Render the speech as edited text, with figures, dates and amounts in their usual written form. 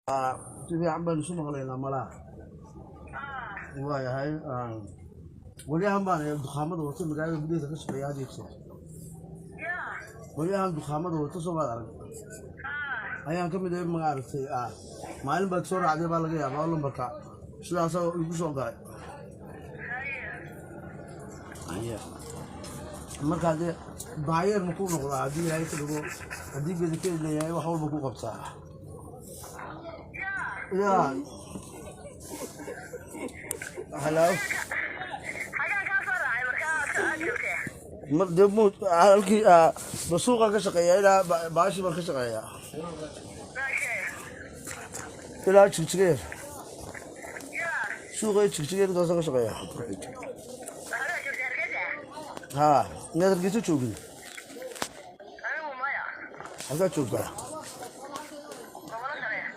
Si fiican baynu isu maqlaynaa malaha. Waayahay, walyahan baan dukaamada wata magaalada gudaheeda ka shaqeeya had iyo jeer. Qolyahan dukaamada wata soo maad arag ayaan ka mid ahay, maaragtay. Maalin baad soo raacday baa laga yaabaa oo lambarka sidaasaa igu soo galay. Markaa dee baayeer ma ku noqdaa haddii Ilaahay ka dhigo, haddii bedakeed leeyahay wax walba ku qabtaa ya. Hello. Mar dee mu halkii ba suuqaan ka shaqeeyaa ilaa baashi baan ka shaqeeyaa ilaa Jigjigeer, suuqa Jigjigeer intaasaan ka shaqeeyaa. Haa, miyaad Hargeysa joogin? Halkaad joogtaa?